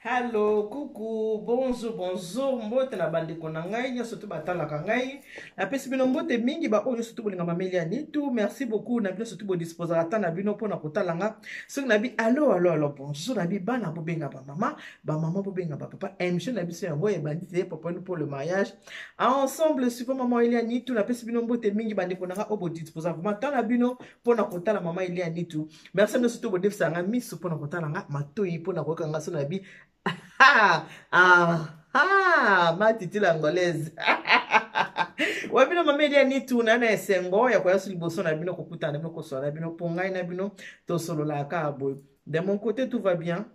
Hello, coucou, bonjour, bonjour, mbote na bandeko na ngai nyonso to batalaka ngai. Napesi bino mbote mingi ba oyo nyonso to bolinga mameli ya nitu. Merci beaucoup na bino surtout bodisposaka temps na bino mpona kotala nga. Soki na bi allo allo allo bonjour na bi bana bobenga ba mama, ba mama bobenga ba papa. Émission na biso yango ebandi te papa nous pour le mariage. Ensemble suivant maman Elia Nitu, napesi bino mbote mingi bandeko na nga oyo bodisposaka vraiment temps na bino mpona kotala mama Elia Nitu. Merci bino surtout bodefisa nga miso mpona kotala nga matoi mpona koyoka nga so na bi ah, ah, matiti la angolaise wa bino mama Elia Nitu na na esengo ya koya so liboso na bino kokutana na bino kosola na bino mpo ngai na bino tosololaka kaka boye. De mon côté tout va bien.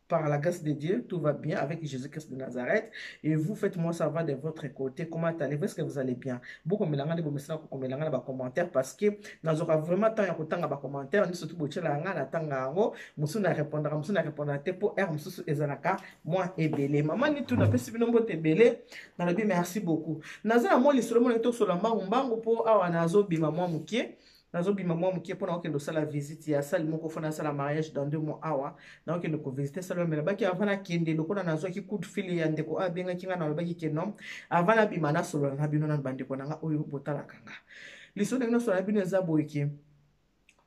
Par la grâce de Dieu, tout va bien avec Jésus-Christ de Nazareth. Et vous, faites-moi savoir de votre côté comment allez-vous, est-ce que vous allez bien? Beaucoup melanga de bomesana ko melanga na ba commentaire parce que nazoka vraiment temps ya kotanga ba commentaire ni surtout bochela nga na tanga yango musu na répondre musu na répondre te po r mususu ezalaka moi ebele. Maman ni tout na pesi bino mbote ebele. Nalobi merci beaucoup. Naza na mwa lisolo mona to sola mbangu mbangu po awa nazo bima mwa mukie. Nazobima mwa moke mpo nakokende kosala visite ya salle moko fo nasala mariage dans 2 mois awa. Nakokende kovisite salle wana, nalobaki avant nakende lokola nazwaki coup de fil ya ndeko oyo abengaki nga, nalobaki ke non, avant nabima nasolola na bino nanu bandeko na nga oyo botalaka nga. Lisolo ndenge nasolola na bino eza boye ke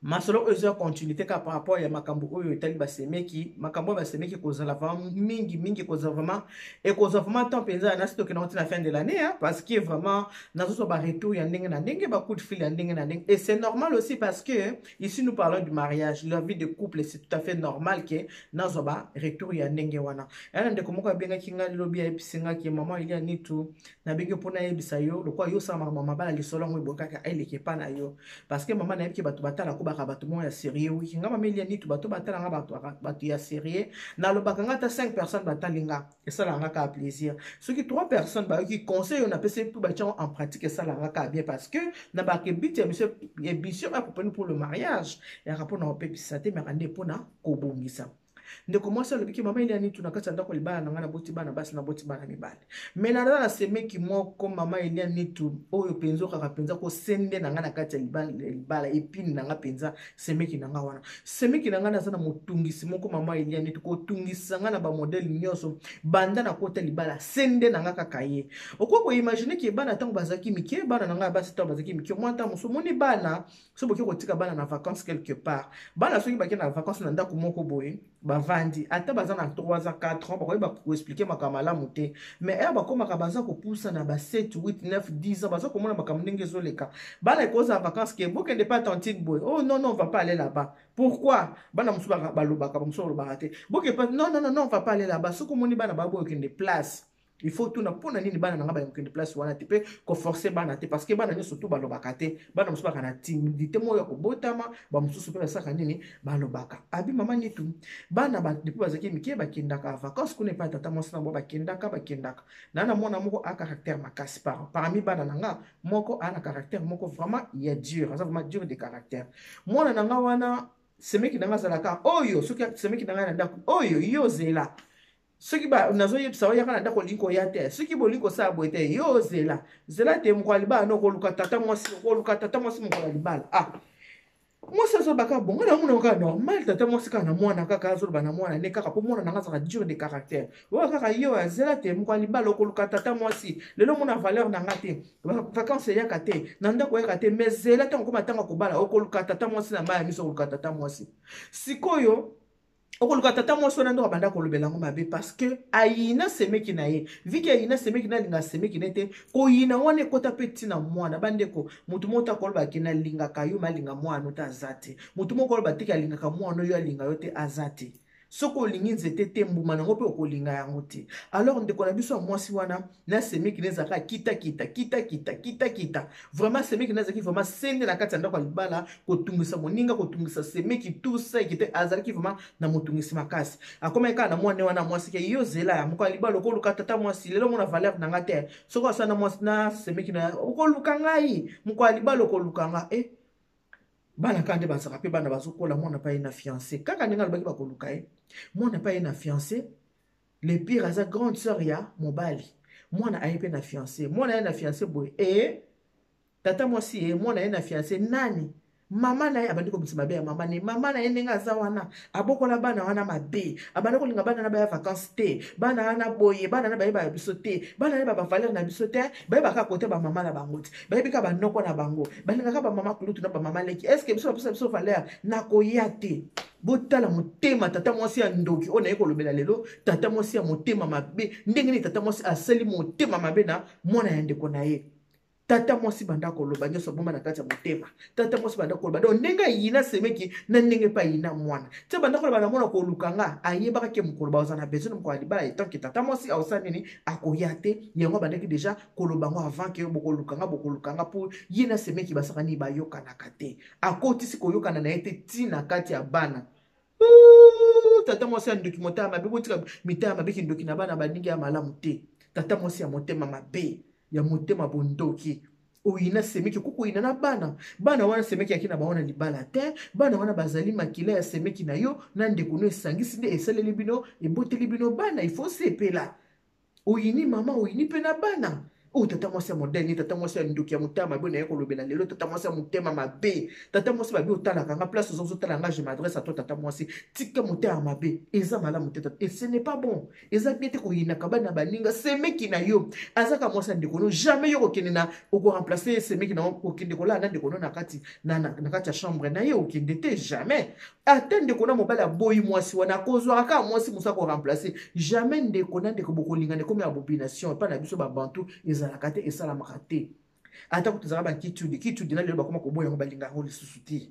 masolo oyo eza continuité kaka par rapport ya makambo oyo etali basemeki. Makambo oyo basemeki kozala vraiment mingi mingi, kozala vraiment ekozwa vraiment temps mpenza nasi tokenda oti na fin de l'année, hein, parce que vraiment nazozwa ba retour ya ndenge na ndenge, ba coup de fil ya ndenge na ndenge, et c'est normal aussi parce que ici nous parlons du mariage, la vie de couple, c'est tout à fait normal que nazwa ba retour ya ndenge wana. Ya na ndeko moko abengaki ngai lobi, ayebisi ngai ke maman Elia Nitu, nabengi mpo nayebisa yo lokola yo osala makambo mabala, lisolo yango ebokaka eleki epa na yo parce que mama nayebi ke bato batala kobaka bato moko ya sérieux. Wiki nga mama Elia Nitu, bato batala nga bato ya sérieux, nalobaka nga ata 5 personnes batali nga esalaka nga kaka plaisir. Soki 3 personnes bayoki conseil oyo napesi mpe batia yango en pratique, esalaka nga kaka bien parce que na bakebiti ya biso émission akopani pour le mariage yaka mpona kopepisa te maka nde mpona kobongisa. Ndeko mwasi alobiki mama Elia Nitu, na kati ya ndako libala na ngai naboti bana basi, naboti bana mibali, me naza na semeki moko mama Elia Nitu oyo mpenza okaka mpenza kosende na ngai na kati ya libala epini na ngai mpenza semeki na ngai wana. Semeki na ngai naza na motungisi moko mama Elia Nitu, kotungisa ngai na bamodele nyonso banda nakota libala, sende na ngai kaka ye. Okoki koimagine ke bana ntango bazalaki mike, bana na ngai ya basi ntango bazalaki mike, mwa ntango mosusu omoni bana soki boke kotika bana na vacances quelque part, bana soki bake na vacances na ndako moko boye bavandi, ata baza na 3 ans 4 ans, bakoyeba koexplike makambo malamu te, mais ere bakomaka baza kopusa na ba 7 8 9 10 ans, baza komona makambo ndenge ezoleka. Bana ekozala vacances ke bokende pa tantine boye, oh non non, on va pas aller là-bas. Pourquoi? Bana mosusu balobaka, bamosusu balobaka te. Boke pa non non non non, on va pas aller là-bas. Soki omoni bana baboye okende place, il faut tuna mpona nini bana na nga bayokende place wana te, mpe koforce bana te parce que bana nyonso tu balobaka te. Bana mosusu baka na timidité moko ya kobotama, bamosusu mpe basalaka nini, balobaka. Abi mama Nitu, bana depuis bazalaki mike bakendaka vacances kuna epai tata mwasi na bango, bakendaka bakendaka na mwana moko a caractère makasi. Parmi bana na nga moko a na caractère moko vraiment ya dur, aza vraiment dur de caractère. Mwana na nga wana, semeki na nga azalaka oyo, soki semeki na ngai na ndako oyo yo zela, soki nazoyebisa oyaka na ndako olingi koya te, soki bolingi kosala boye te, yo ozela zela te, mokolo ya libala no okoluka tata mwasi, okoluka tata mwasi mokolo ya libala. Ah, mwasi azolobaka bongo na mona kaka normal, tata mwasi kaka na mwana kaka azoloba na mwana ne kaka mpo mwana nanga azalaka dur de caractère oyo kaka yo azela te mokolo ya libala okoluka tata mwasi, lelo omona valeur na nga te, vacances eyaka te na ndako oyaka te, mais zela ntango okoma ntango akobala okoluka tata mwasi na mai ya miso, okoluka tata mwasi. Sikoyo okoluka tata mwasi wana ndoko abanda kolobela yango mabe parce que ayina semeki na ye, viki ayina semeki na alinga semeki na ye te, koyina wana ekota mpe ntina mwana. Bandeko, motu moko te akoloba ke nalingaka yo me alinga mwana te, aza te. Motu moko oloba te ke alingaka mwana oyo alinga yo te, aza te. Soki olingi nzete te, mbuma nango mpe okolinga yango te. Alors ndeko na biso ya mwasi wana na semeki na ezalaka kita kita kita kita kita kita, vraiment semeki na ezalaki vraiment sende na kati ya ndako ya libala, kotungisa moninga, kotungisa semeki, tout ça ekite, azalaki vraiment na motungisi makasi. Akomaki kaka na mwana wana mwasi ke yo zela ya moko ya libala okoluka tata mwasi, lelo omona valeur na nga te, soki osala na mwasi na semeki na okoluka ngai moko ya libala okoluka nga. Bana kaka nde bazalaka mpe bana bazokola, mwana mpe aye na fiancé kaka ndenge alobaki bakoluka ye, mwana mpe aye na fiancé. Le pire aza grande sœur ya mobali, mwana aye mpe na fiancé, mwana aye na fiancé boye e tata mwasi ye mwana aye na fiancé nani. Mama na ye abandi kobimisa mabe ya mama na ye. Mama na ye ndenge aza wana, abokola bana wana mabe, abandi kolinga bana na baya vacances te, bana wana boye, bana na bayebaka biso te, bana na bavaleur na biso te, bayebaka kote bamama na bango te, bayebi kaka banoko na bango, balingaka bamama kulutu na bamama leki. Est ce que biso bapesa biso valeur? Nakoya te. Botala motema tata mwasi ya ndoki oyo naye kolobela lelo, tata mwasi ya motema mabe. Ndenge nini tata mwasi asali motema mabe na mwana ya ndeko na ye? Tata mwasi banda koloba nyonso abomba na kati ya motema. Tata mwasi banda koloba donc ndenge ayina semeki na ndenge mpe ayina mwana te, banda koloba na mwana koluka nga, ayebaka ke mokolo baoza na besoin mokolo ya libala, etant ke tata mwasi aosala nini, akoya te. Yango abandaki deja koloba ngo avant ke bokoluka nga, bokoluka nga, mpo ye na semeki basaka nini, bayokanaka te. Akotisi koyokana na ye te ntina kati ya bana. Tata mwasi ya ndoki, motema mabe. Botika mitema mabe, kindoki na bana baningi ya malamu te. Tata mwasi ya motema mabe, ya motema bondoki, oyina semeki, okoki koyina na bana. Bana wana semeki yaki na bango na libala te. Bana wana bazali makila ya semeki na yo na ndeko no, esangisi nde esaleli bino, eboteli bino bana, ifo sepela. Oyini mama, oyini mpe na bana oyo. Tata mwasi ya modele, tata mwasi ya ndoki, ya motema mabe naye kolobela lelo. Tata mwasi ya motema mabe, tata mwasi mabe, otalaka nga place ozotala nga, je m'adresse à toi. Tata mwasi, tika motema mabe, eza malamu te et ce n'est pas bon, eza bien te koyinaka bana baninga. Semeki na yo azaka mwasi ya ndeko no, jamais yo kokende na okoremplace semeki na, okende kolala na ndeko no na kati ya chambre na ye, okende te jamais. Ata ndeko na mobali aboyi mwasi wana, akozwaka kaka mwasi mosu akoremplace. Jamais ndeko na ndeko bokolingana ekomi abomination. Epai na biso babantu ezalaka te, esalamaka te. Ata kutu ezalaka bakitudi kitudi na lelo bakoma koboya yango, balinga yango lisusu te.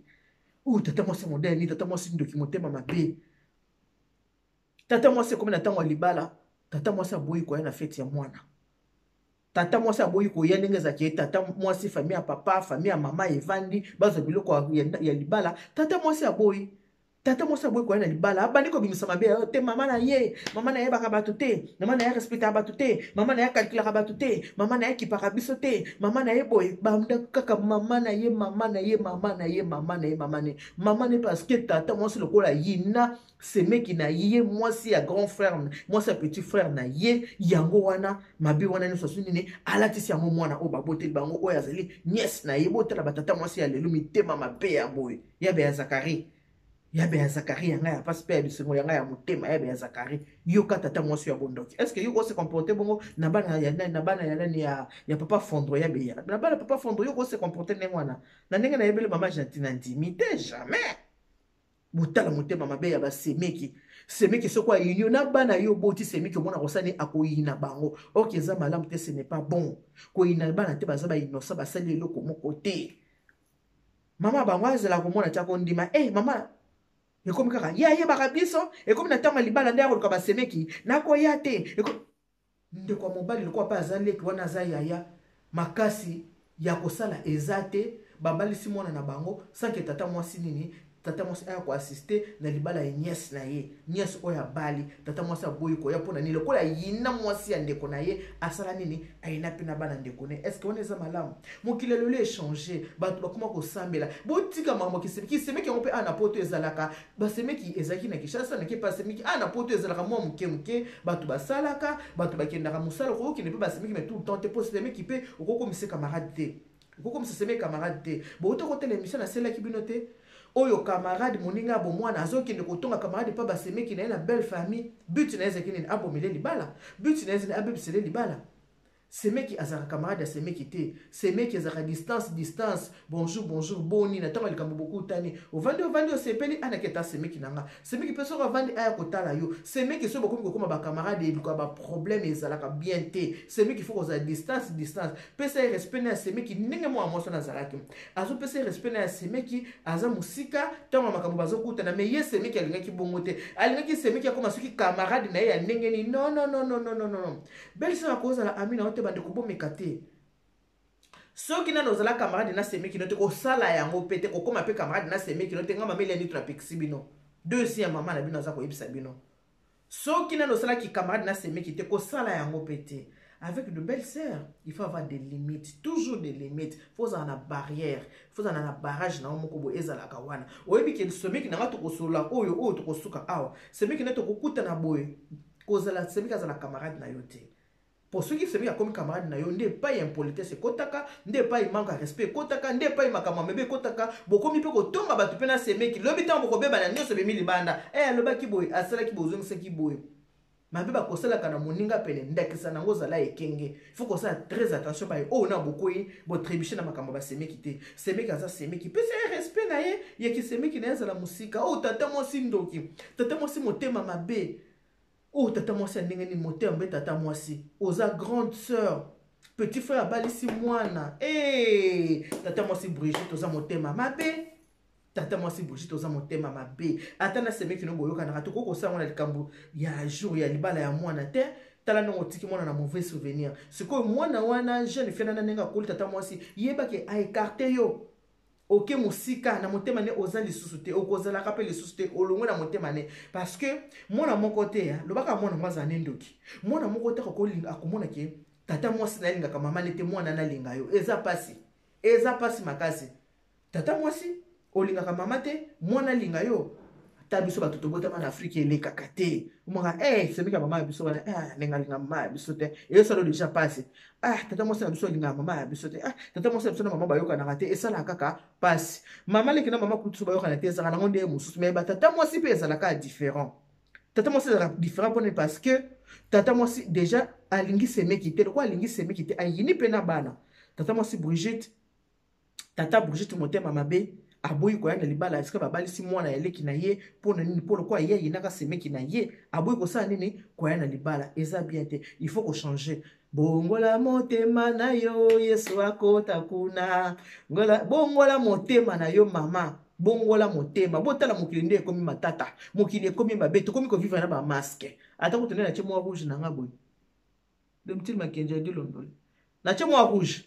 Oyo tata mwasi modele nini? Tata mwasi ndoki, motema mabe. Tata mwasi, ekomi na ntango ya libala, tata mwasi aboyi koya na feti ya mwana. Tata mwasi aboyi koya. Ndenge ezalaki ye tata mwasi, famille ya papa, famille ya mama evandi, bazwa biloko ya libala, tata mwasi aboyi. Tata mwasi aboyi koya na libala, abandi kobimisa mabe te. Mama na ye, mama na ye ayebaka bato te, mama na ye respectaka bato te, mama na ye akalkulaka bato te, mama na ye akipaka biso te, mama na ye boye, banda kaka mama na ye, mama na ye, mama na ye, mama na ye, mama na ye, mama na ye. Parce que tata mwasi lokola yina semeki na ye, mwasi ya grand frère, mwasi ya petit frère na ye, yango wana mabe wana nyonso azwi nini, alatisi yango mwana oyo baboteli bango, oyo azali nièce na ye. Botala batata mwasi ya lelo, mitema mabe ya boye. Yabe ya Zakari, yabe ya Zakari, ya ngai ya mpasi mpe ya bisengo, ya ngai ya motema, yabe ya Zakari. Yoka tata mwasi ya bondoki. Est ce que yo kose comporte bongo na bana ya nani, na bana ya nani, ya papa Fondro? Yabe ya na bana papa Fondro, yo kose comporte ndenge wana? Na ndenge nayebeli mama Gentine, ndimi te, jamais. Botala motema mabe ya basemeki. Semeki soki ayini yo na bana yo oboti, semeki omona kosani, akoyina bango. Ok, eza malamu te, ce n'est pas bon koyina bana te, baza bainnocent, basali eloko moko te. Mama bango azala komona ti akondima e mama ekomi kaka ye ayebaka biso. Ekomi na ntango ya libala nde akoluka basemeki, nakoya te. Ndeko ya mobali lokola mpe aza leki wana, aza yaya, makasi ya kosala eza te. Babalisi mwana na bango sans que tata mwasi nini, tata mwasi aya koassiste na libala ya nièce na ye. Nièce oyo abali, tata mwasi aboyi koya. Mpo na nini? Lokola ayina mwasi ya ndeko na ye, asala nini, ayina mpe na bana ndeko na ye. Est-ce wana eza malamu? Mokili lelo echange, bato bakoma kosambela. Botika makambo kisemeki. Kisemeki yango mpe awa na Poto ezalaka, basemeki ezalaki na Kinshasa, nake basemeki awa na Poto ezalaka mwa moke moke. Bato basalaka, bato bakendaka mosala, okokende mpe basemeki, mais tout le temps te, mpo semeki mpe okokomisa camarade te, okokomisa semeki camarade te. Bouta kotala émission naselaki bino te, oyo camarade, moninga ya bomwana, azokende kotonga camarade mpa basemeki na ye na belle famille. But na ye ezalaki nini? Abomele libala. But na ye ezali abebisele libala. Semeki azalaka camarade ya semeki te. Semeki ezalaka distance, distance, bonjour, bonjour, boni na ntango ya likambo bokutani, ovandi, ovandi, osepeli, anaki ata semeki na nga. Semeki mpe soki avandi, aya kotala yo. Semeki soki bokomi kokóma bacamarade, eluka baproblème, ezalaka bien te. Semeki faut kozala distance, distance. Pesa ye respect na ya semeki. Ndenge mwana mwasi wana azalaki azopesa ye respect na ya semeki, aza mosika, ntango ya makambo bazokutana. Mais ye semeki alingaki bongo te, alingaki semeki akóma soki camarade na ye ya ndenge nini. Non, non, non, non, non, non, non. Belle-sœur akozala ami na yo te. Bandeko, bomeka te. Soki nano ozala camarade na semeki no te, kosala yango mpe te, kokóma mpe camarade na semeki no te. Nga mama Eliani to napekisi bino, deuxième mama na bino aza koyebisa bino, soki nano osalaki camarade na semeki te, kosala yango mpe te. Avec de belles sœurs, il faut avoir des limites, toujours des limites. Faut ozala na barrière, faut ozala na barrage na yo moko boye ezalaka wana. Oyebi ke semeki na nga tokosolola oyo, oyo tokosuka awa, semeki na tokokutana boye. Kozala semeki azala camarade na yo te. Po soki semeki akomi camarade na yo, nde epai ya impolitesse ekotaka, nde epai manque ya respect ekotaka, nde epai makambo ya mabe ekotaka. Bokomi mpe kotonga bato mpe na semeki. Lobi ntango bokobebana, nyonso ebimi libanda. E alobaki boye, asalaki boye, ozongisaki boye. Mabe bakosalaka na moninga pene, ndakisa nango ozala ekenge. Faut kosala très attention baye oyo na bokoyi botrébuche na makambo basemeki te. Semeki aza semeki, pesa ye respect na ye, yeki semeki na ye azala mosika. Oyo tata mwasi ndoki, tata mwasi motema mabe. Oyo tata mwasi ya ndenge nini motema mabe? Tata mwasi, oza grande sœur, petit frère abalisi mwana. Hey, tata mwasi Brigitte, oza motema mabe. Tata mwasi Brigitte, oza motema mabe. Ata na semeki no boyokanaka, tokoki kosala ngo na likambo ya jour ya libala ya mwana te. Tala ndenge otiki mwana na mauvais souvenir. Sikoyo mwana wana, jeune fille na ndenge akoli, tata mwasi, yebake aécarter yo, oke mosika na motema ne, oza lisusu te, okozalaka mpe lisusu te, olongwe na motema ne. Parce que mwana moko te, lobaka mwana ngo azala ne ndoki, mwana moko te akolinga akomona ke tata mwasi na alingaka mama ne te. Mwana nalinga yo, eza pasi, eza pasi makasi. Tata mwasi olingaka mama te, mwana alinga yo. Ata biso bato tobotama na Afrike, elekaka te. Omaka semeki ya mama ya biso wana, ndenge alinga mama ya biso te, eyosala déjà pasi. Ah, tata mwasi na biso alingaka mama ya biso te. Ah, tata mwasi na biso na mama bayokanaka te, esalaka kaka pasi. Mama leki na mama kutu bayokana te, ezalaka nango ndenge mosusu. Mais batata mwasi mpe ezalaka différent. Tata mwasi ezalaka différent mpona, parce que tata mwasi déjà alingi semeki te. Lokola alingi semeki te, ayini mpe na bana. Tata mwasi Brigitte, tata Brigitte motema mabe, aboyi koya na libala esika babalisi mwana ya leki na ye. Mpo na nini? Mpo lokola ye ayinaka semeki na ye, aboyi kosala nini? Koya na libala. Eza bien te, il faut kochanger. Bongola motema na yo, Yesu akota kuna. Bongola motema na yo, mama, bongola motema. Botala mokili nde ekomi matata, mokili ekomi mabe, tokomi kovivre na bamasques. Ata kutu nde natie mwa rouge na nga boye, Domitile Makenje adilondole, natie mwa rouge.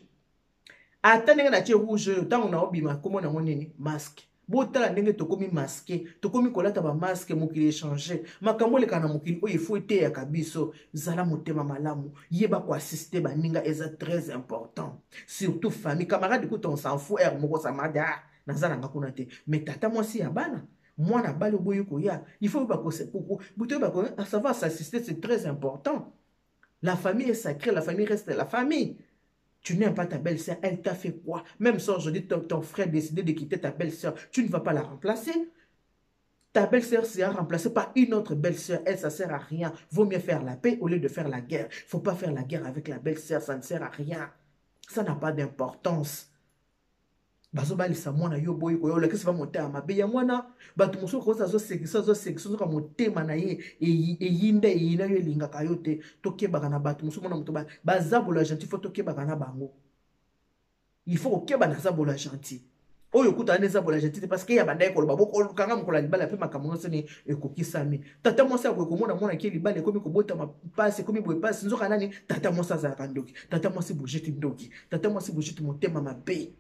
Ata ndenge natie rouge oyo, ntango naobima, komona yango nini? Masque. Botala ndenge tokomi masque, tokomi kolata bamasques. Mokili echanger, makambo elekaka na mokili oyo efo eteyaka biso. Zala motema malamu, yeba koassister baninga, eza très important, surtout famille. Camarade kuta on s'en fout, heure moko samade, ah, naza nanga kuna te. Mais tata mwasi ya bana, mwana bali, oboyi koya, il faut toyeba savoir s'assister, c'est très important. La famille est sacrée, la famille reste la famille. Tu n'aimes pas ta belle-sœur, elle t'a fait quoi? Même si aujourd'hui ton frère décide de quitter ta belle-sœur, tu ne vas pas la remplacer. Ta belle-sœur sera remplacée par une autre belle-sœur. Elle, ça sert à rien. Vaut mieux faire la paix au lieu de faire la guerre. Faut pas faire la guerre avec la belle-sœur, ça ne sert à rien. Ça n'a pas d'importance. Bazobalisa mwana, yo boyi koya, olakisi ba motema mabe. Yango wana bato mosusu koza azosekisa, azosekisa, ozoka motema na ye eyinda, eyina yo, elingaka yo te. Tokebaka na bato mosusu. Mona moto bazabola gentil, faut tokebaka na bango. Il faut kokeba na zabola gentil oyo okutana na ezabola gentil te, parce que ya bandaki koloba bokolukanga mokolo ya libala mpe makambo nyonso ni ekokisami. Tata mwasi akoki komona mwana ke libala ekomi kobotama mpasi, ekomi boye mpasi. Nzoka nani? Tata mwasi azalaka ndoki. Tata mwasi Brigitte ndoki, tata mwasi Brigitte motema mabe.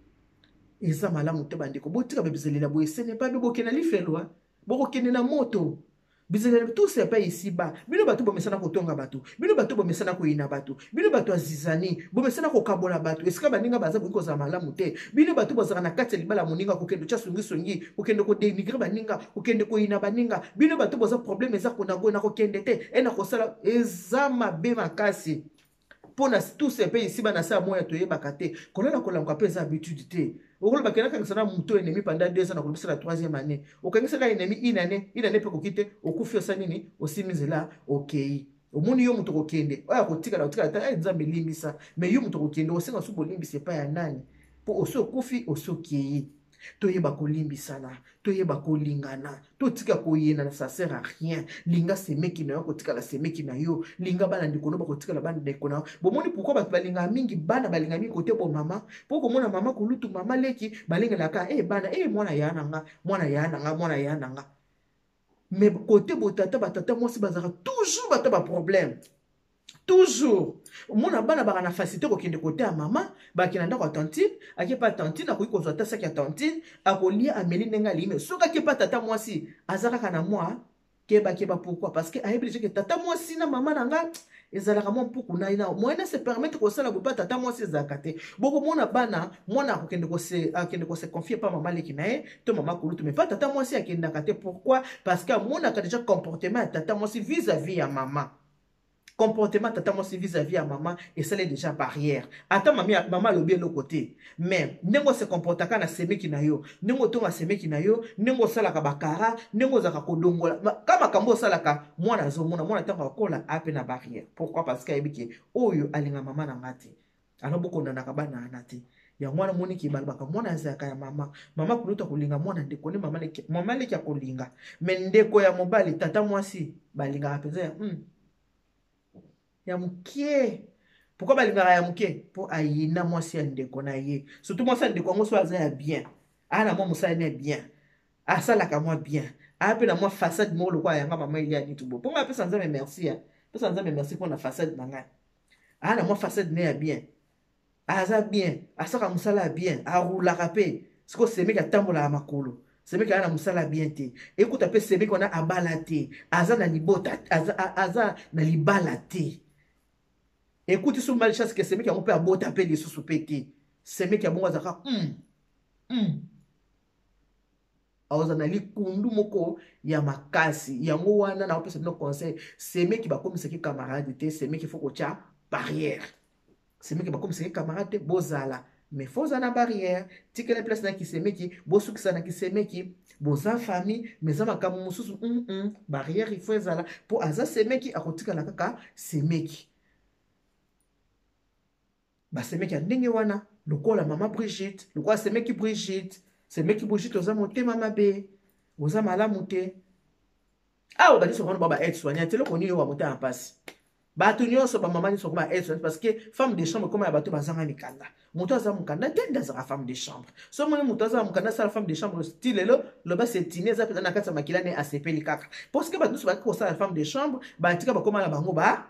Eza malamu te, bandeko, botika babizelela boye. Ce n'est pas bien. Bokende na lifelo, bokokende na moto. Bizelela tout c'est pas ici bas. Bino bato bomesana kotonga bato, bino bato bomesana koyina bato, bino bato ya zizani, bomesana kokabola bato esika baninga baza, boki kozala malamu te. Bino bato bozalaka na kati ya libala moninga, kokende otya songisongi, kokende kodénigrer baninga, kokende koyina baninga. Bino bato boza problème, eza na kokende te e na kosala, eza mabe makasi. Mpona tout mpe ici bana se ya moya, toyebaka te kolala kolamuka mpe eza habitude te. Okoloba kenda kangisa na moto ennemi pendant 2 ans, na kolobisa na troisième année okangisaka ennemi une année, une année mpe koki te, okufi, osa nini? Osimi nzela, okei. Omoni yo moto kokende, oyo akotikala, kotikala ta Nzambe elimbisa. Mais yo moto kokende, osenga so bolimbisa epai ya nani? Mpo osi okufi, osi okei. Toyeba kolimbisana, toyeba kolingana, totika koyena, ça sert à rien. Linga semeki na yo, kotikala semeki na yo. Linga bana ndeko no, bakotikala bana ndeko na yo. Bomoni pourquoi bato balingaka mingi bana, balingaka mingi kote bo mama? Mpo komona mama kulutu, mama leki, balengelaka e bana e mwana ya na nga, mwana ya na nga, mwana ya na nga. Mais kote botata, batata mwasi bazalaka toujours bato baproblème toujours. Omona bana baka na facilité kokende kote ya mama, bakende na ndako ya tantine. Akepa tantine, akoki kozwa ata saki ya tantine, akolia, ameli ndenge alingi. Mais soki akepa tata mwasi, aza kaka na mwa kebakeba. Pourquoi? Parce que ayebi déjà ke tata mwasi na mama na nga ezalaka mwa mpuku na ye, na moyen na se permettre kosala boye pa tata mwasi ezalaka te. Bokomona bana, mwana akokende kose, akende kose confier pa mama leki na ye to mama kulutu, mais pa tata mwasi akendaka te. Pourquoi? Parce que amonaka déjà comportement ya tata mwasi vis-à-vis ya mama. Comportement tata mwasi vis-à-vis ya mama esali déjà barrière. Ata mami, mama alobi eloko te, mais ndenge ose comportaka na semeki na yo, ndenge otonga semeki na yo, ndenge osalaka bakara, ndenge ozalaka kodongola ka makambo osalaka, mwana azomona. Mwana ntango akola ape na barrière. Pourquoi? Parce que ayebi ke oyo alinga mama na nga te. Alors bokondanaka bana wana te. Yango wana moniki balobaka mwana azalaka ya mama. Mama kulutu akolinga mwana ndeko ne mama leki, mama leki akolinga, me ndeko ya mobali, tata mwasi balingaka mpenza ya mokie. Pourquoi balingaka ya moke? Mpo ayina mwasi ya ndeko na ye, surtout mwasi ya ndeko yango so aza ya bien, aya na mwa mosala ne bien, asalaka mwa bien, aya mpe na mwa façade moko lokola yanga mama Elia Nitu bo. Mpo ngai apesa Nzambe merci, ya pesa Nzambe merci mpo na façade na ngai. Aya na mwa façade ne ya bien, aza bien, asalaka mosala ya bien, arulaka mpe. Sikoyo semeki atambolaka makolo, semeki aya na mosala bien te, ekuta mpe semeki wana abala te, aza na libota, aza na libala te. Ekuti so malchance ke semeki yango mpe abota mpe lisusu mpe te. Semeki ya bongo azalaka aoza na likundu moko ya makasi. Yango wana naopesa bino conseil: semeki bakomisaki camarade te. Semeki faut kotya barrière. Semeki bakomisaki camarade te. Bozala, mais faut oza na barrière. Tikela place na kisemeki, bosukisa na kisemeki. Boza famille, mais eza makambo mosusu, barrière il faut ezala, mpo aza semeki, akotikala kaka semeki. Basemeki ya ndenge wana, lokola mama Brigitte, lokola semeki Brigitte. Semeki Brigitte, oza motema mabe, oza malamu te. Awa banyonso wana ba aide soignante, eloko nini oyo bamotema mpasi? Bato nyonso, bamama nyonso koma aide soignante, parce que femme de chambre ekoma ya bato bazanga mikanda. Moto aza mokanda te nde azaka femme de chambre. So omoni moto aza mokanda asala femme de chambre ti lelo, loba setini eza mpenza na kati ya makila ne, asepeli kaka, parce que bato nyonso baki kosala femme de chambre, batika bakoma na bango ba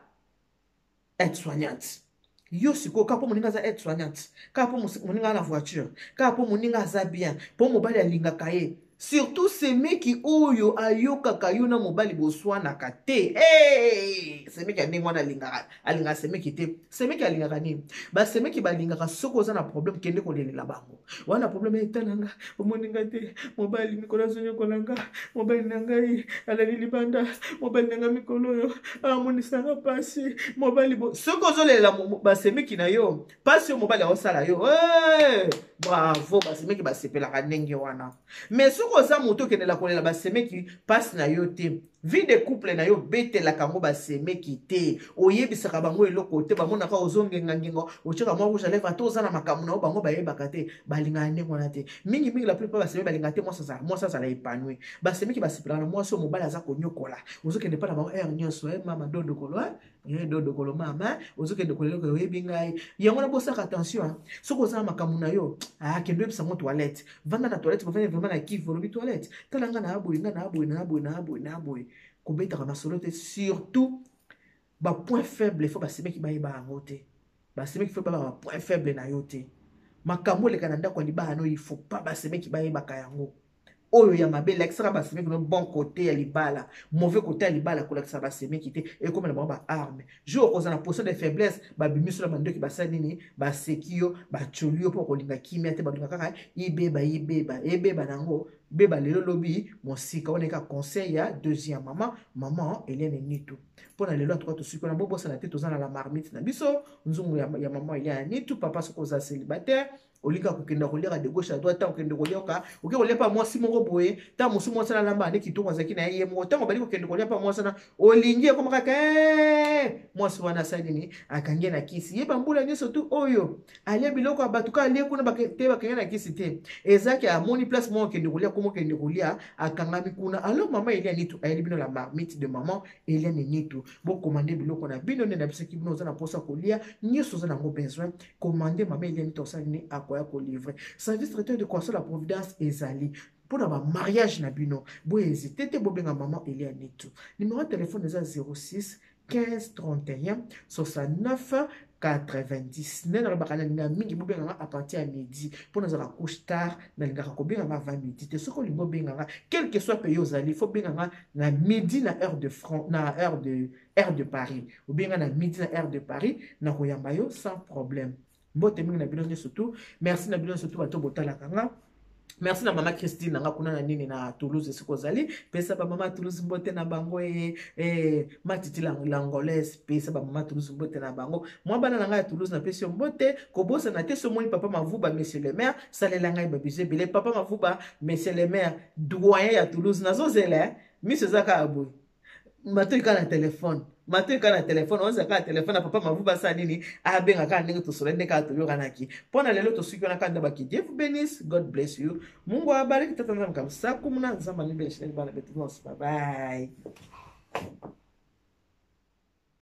aide soignante. Yo sikoyo, kaka mpo moninga aza aide soignante, kaka mpo moninga aza na voiture, kaka mpo moninga aza bien, mpo mobali alingaka ye, surtout semeki oyo ayokaka yo na mobali boswanaka te. Hey! Semeki ya ndenge wana alingaka, alingaka semeki te. Semeki alingaka nini? Basemeki balingaka soki oza na problème, kende kolelela bango wana problème. Etalanga, omoninga te, mobali mikolo azonyokola nga, mobali na ngai alali libanda, mobali na ngai mikolo oyo amonisanga mpasi, mobali bo. Soki ozolelela basemeki na yo mpasi oyo mobali aosala yo, hey! Bravo, basemeki basepelaka ndenge wana. Mais soki oza moto okendela kolela basemeki mpasi na yo te, vie de couple na yo obetelaka yango basemeki te, oyebisaka bango eloko te, bamonaka ozongengangenga, otiaka mwa rouge à lèvre, ata oza na makambo na yo, bango bayebaka te. Balingaka ndenge wana te. Mingimingi, la plupart basemeki balingaka te mwasi azala épanoui. Basemeki basepelaka na mwasi oyo mobali aza konyokola. Ozokende mpa na bango heure nyonso, mama dodokolo, dodokolo mama, ozokende koleloko, oyebi ngai. Yango wana bosaka attention. Soki oza na makambo na yo, kende oyebisa ngo toilette, vanda na toilette, bovandi vraiment na kive, olobi toilette: tala nga na boye, nga na boye, na boye, na boye, na boye. Kobetaka masolo te, surtout bapoint faible, faut basemeki bayeba yango te. Basemeki faut bayeba bapoint faible na yo te. Makambo eleka na ndako ya libala no, il faut pas basemeki bayebaka yango. Oyo ya mabe, lakisaka basemeki no bon côté ya libala. Mauvais côté ya libala, kolakisa basemeki te, ekomela bango baarme. Jour okozala na position de faiblesse, babimiso na bandoki, basali nini? Baseki yo, batioli yo, mpo kolinga kimia te. Balinga kaka ibeba, ibeba, ebeba nango beba lelo, lobi mosika. Wana eka conseil ya deuxième mama, mama Eliane Nitu, mpo na lelo. Atuka tosuki wana. Bobosana te, toza na la marmite na biso, nzungu ya mama Eliane Nitu. Papa, soki oza célibataire, olinga kokenda koliaka de gauche à droite, ntango okende koliaka, oke kolia mpa mwasi moko boye, ntango mosusu mwasi wana alamba ane kitoko, azalaki na ye moko. Ntango obali kokende kolia mpa mwasi wana, olingi ekoma kaka mwasi wana asali nini? Akangi na kisi. Ye bambula nyonso tu oyo alia biloko ya bato, ka alie kuna te, bakangi na kisi te. Ezaki amoni place moko okende kolia, koma okende kolia, akangami kuna. Alors mama Eliane Nitu ayeli bino la marmite de maman Eliane Nitu. Bokomande biloko na bino nde nabisaki bino. Oza na mposa kolia nyonso, oza nango besoin, commande. Mama Eliane Nitu osali nini? Akoya kolivre. Service traiteur de Croissant la Providence ezali mpona bamariage na bino. Bohésite te, bobenga mama Eliane Nitu. Numéro ya telefone eza 06 15 31 69 90. Nde nalobaka, nalingaka mingi bobenganga à partir ya midi, mpo nazala couche tard. Nalingaka kobenganga avant midi te. Soki olingi obenganga, quel que soit pays ozali, faut benganga na midi na heure de front, na heure de Paris. Obenga na midi na heure de Paris, nakoyamba yo sans problème. Mbote mingi na bino nyonso tu. Merci na bino nyonso tu bato botalaka nga. Merci na mama Christine nanga kuna na nini na Toulouse esika ozali. Pesa ba mama Toulouse mbote na bango e, e matiti l'angolaise, pesa ba mama Toulouse mbote na bango. Mwa bana na ngai ya Toulouse napesi yo mbote. Kobosana te so omoni papa Mavuba monsieur le maire, salela ngai ba bisous ebele. Papa Mavuba monsieur le maire, doyen ya Toulouse, nazozela eh? Miso eza kaka boye. Matoi kaka na telefone, matoi kaka na telefone, oza kaka telefone na papa Mavuba asala nini, abenga kaka ndenge tosolai, ndenge kaka toyokanaki. Mpo na lelo tosuki wana kaka nde baki. Dieu vous bénisse, God bless you. Mungu awabariki, tata Nzambe kabisa kumuna Nzambe anibenishe bana betu bonso. Bye bye.